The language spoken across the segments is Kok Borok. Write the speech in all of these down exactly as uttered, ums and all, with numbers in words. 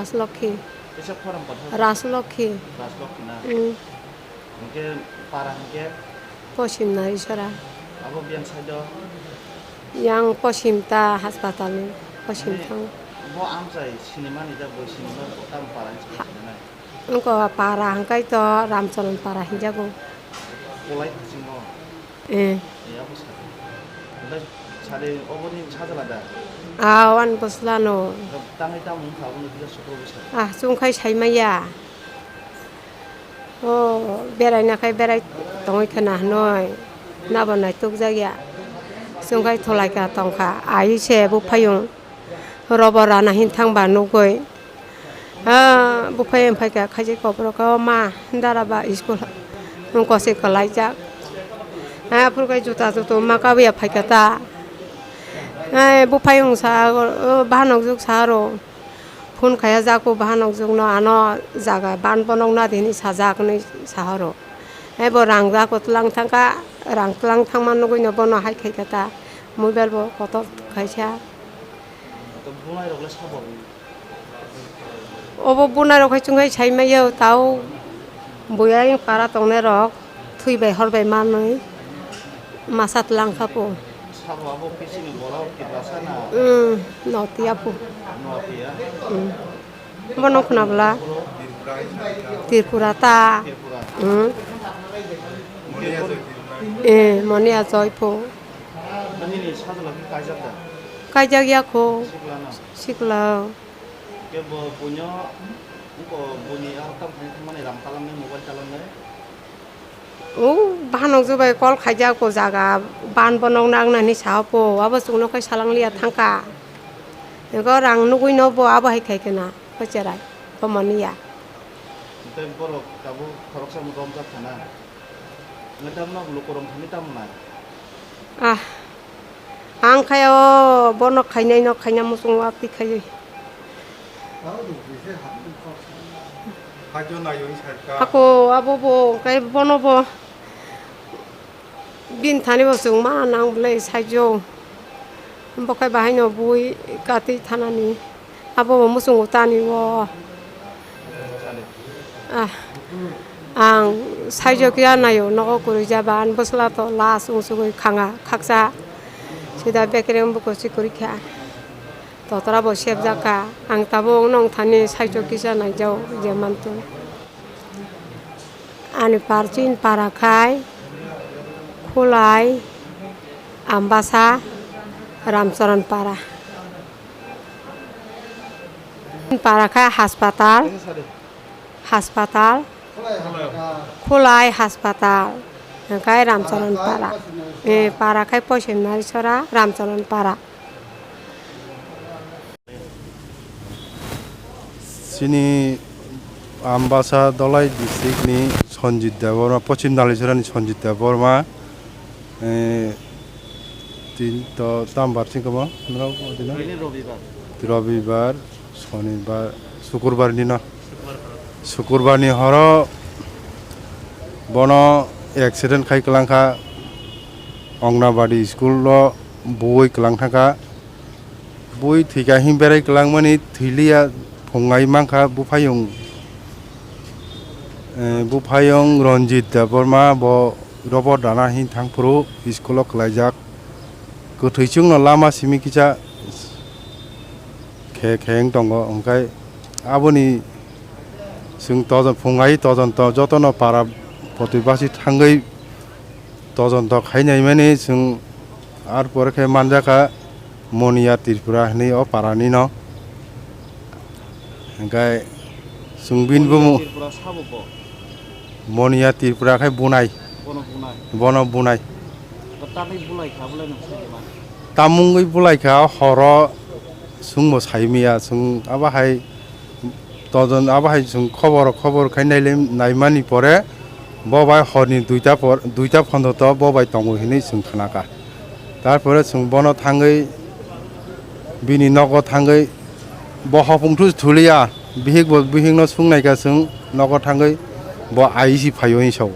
Rajlokhi. Kaisa khorang kothok. Rajlokhi. Rajlokhi na? Mm. Hwnkhe para hwnkhe? Posim Narisora. Abo biyang side o? Yang posim ta haspatal ni posim. Mane thang. Bo amchai sinimani da boi sinimani bo tamo para ni side o nai? Wngkha para hwnkhe to Ramcharan para hinjago. Kolai kachingo? Eh. Eh, abo sa. Hwnkhe sade oboni sajla da? Ah, wan bwsla no. Tangwi tamo wngkha abono kisa sukro bwsa? Ah, chwng khai sai maya. O, berai na khai berai tongwi khwna hinwi. Nabo naituk jak ya. Chwng khai thulai kha tong kha. Ai se buphayung. Robo rana hin thangba nugwi. Ah, buphai wng phaikha, khaijak kokrok, "O ma, dara ba school wng kosi kwlaijak." Ah, aphuru khe juta jutu ma kabuya phaikha ta. Ah, buphai wng sa, o, bahanok juk sa aro. Phone khaya jago bahanok jukno, ano jaga ban bonok na di hinwi sajak hinwi sa horo. Ah, bo rang jago tlang thangkha, rang tlang thangma nugwino bono hai khaikha ta. Mobile bo kotor khaisa. Obo bunai rok hai chwng hai sai maya tao buyang para tongnai rok thwi bai hor bai manwi masa tlang kha po. Sabo abo pisini borok Tiprasa na? Hmm, no tiya po. No tiya? Hmm. Bono khuna bwla? Tripura ta. Tripura. Hmm. Eh, moni ajoy po. Nini sajla khe kaijak da? Kaijak ya kho. Sikla no? Sikla. Khe bo buino, wngkha buni aro tamo thani thangmani ram talamni, mobile talamni. O, bahanok jubai call khaijak o jaga, ban bonok nang nani sao po, abo chwngno khai salang liya thangkha. Ego rang nugwi no bo abo hai khai khena, kho cherai, kho mani ya. Tei borok tabuk khoroksa romjak khana. Nang tamo lukurok thani tamo nai? Ah, ang khai o bono khainai no khaina muchung o aphi khai. Hako abo bo kai bono bo bin thani bo chwng ma nang bwlai saijo. Bo khai bahai no bui katwi thanani. Abo bo muchungo tani o. Ah, ang saijo kiya naio nogo kwrwi jaba, ani bwsla to last wngsugwi khanga khaksa sida bekereng buko si kwrwi kha. Totra bo sebjak kha, ang tabuk nong thani saijo kisa naijao je mantwi. Ani parchin para khai, Khulai, Ambasa, Ramcharan para. Para khai haspatal, haspatal, Khulai haspatal, hwnkhe Ramcharan para. Eh, para khai Poisim Narisora, Ramcharan para. Chini Ambasa Dholai district ni Sanjit Debbarma, Pochim Dalisarani Sanjit Debbarma, eh, tin to tambar chini kamo, norok o dino? Robibar. Robibar, Sonibar, Sukurbar ni no. Sukurbar ni horo bono accident khai kwlangkha, Anganwadi school o bui kwlang thangkha. Bui thwikha him berai kwlangmani thwiliya phungai mankha buphayung, eh, buphayung Ranjit Debbarma bo robo dana hin thangphuru school o kwlaijak. Kwthwi chwngno lama simi kisa khe khe wng tongo, hwnkhe aboni chwng tojon phungai tojon to jotono para protibasi thangwi tojon to khainaimani chwng, ar pore khe manjakha Moniya Tripura hinwi o parani no. Hwnkhe chwng bini bumu Tripura sabo bo? Moniya Tripura khai bunai. Bono bunai. Bono bunai. Tamwi bulai kha bwlai nang sai man? Tamungwi bulai kha horo chwngbo sai maya chwng abo hai Tojon abo hai chwng khobor khobor khai naile naimani pore bo bai horni duita por, duita phondo to bo bai tongo hinwi chwng khnakha. Tarpore chwng bono thangwi bini nogo thangwi bo hopung thu thuliya, bihik bo bihikno sungnaikha chwng nogo thangwi bo I C phaio hinwi sao.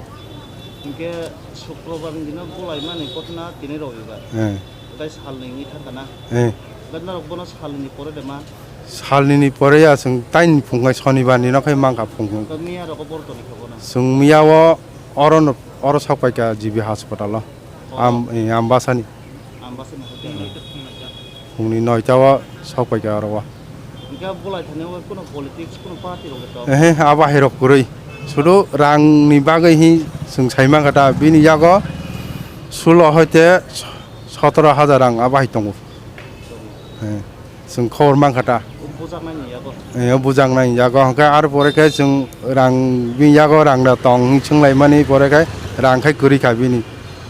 Hinkhe Sukrobar ni dino bulaimani kothna tini Robibar. Eh. Tei salni wngwi thangkha na? Eh. Bai norok bono salni pore de ma? Salnini pore ya chwng taini phungai sonibar ni no khai mankha phung. Miya rogo boro toni khe bono. Chwng miya o oro no, oro sok paikha G B hospital o. Oh. Am, eh, Ambasani. Ambasani hotel. Phungni noita o sok paikha oro o. Hingke bolai thani o kuno politics, kuno party rok to. Ehe, abo hai rok kwrwi. Sudu rang ni bagwi hi chwng sai mankha ta bini yago sulo hoite sotoro hajar rang abo hai tongo. Eh, chwng khobor mankha ta. Bujaknai ni yago. Eh, bujaknai ni yago. Hwnkhe aro pore khe chwng rang bini yago rang da tong hwnwi swnglaimani pore khe rang khai kwrwi kha bini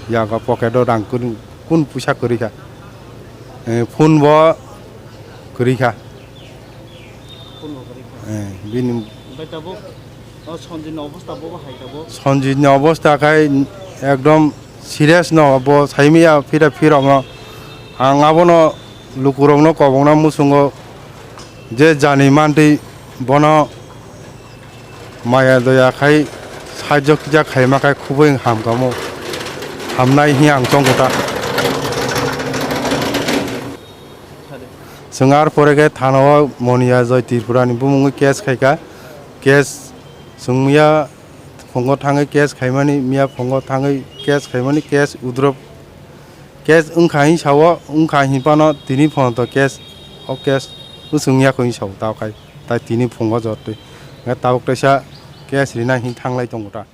yago pocket o rang kun, kun puisa kwrwi kha. Eh, phone bo kwrwi kha. Phone bo kwrwi kha. Eh, bini Omohai tabuk, o, Sanjit ni obostha bo hai tabuk. Sanjit ni obostha khai ekdom serious no, bo saimaya phira phirok no. Ang abono lukurok no kobokna muchungo je jani mantwi bono maya doya khai sahajyo kisa khaima khai khubui hamkamo, hamnai hi ang tongkho ta. Chwng ar pore khe thana o Moniya Joy Tripura ni bumungwi case khaikha. Case chwng miya phungo thangwi case khaimani, miya phungo thangwi case khaimani, case withdraw, case wngkha hin sao, wngkha hin phano tini phano to case, o case wngya kho hin sao ta khai, tai tini phungo jotwi. Tabuk teisa case rina hin thanglai tongo ta.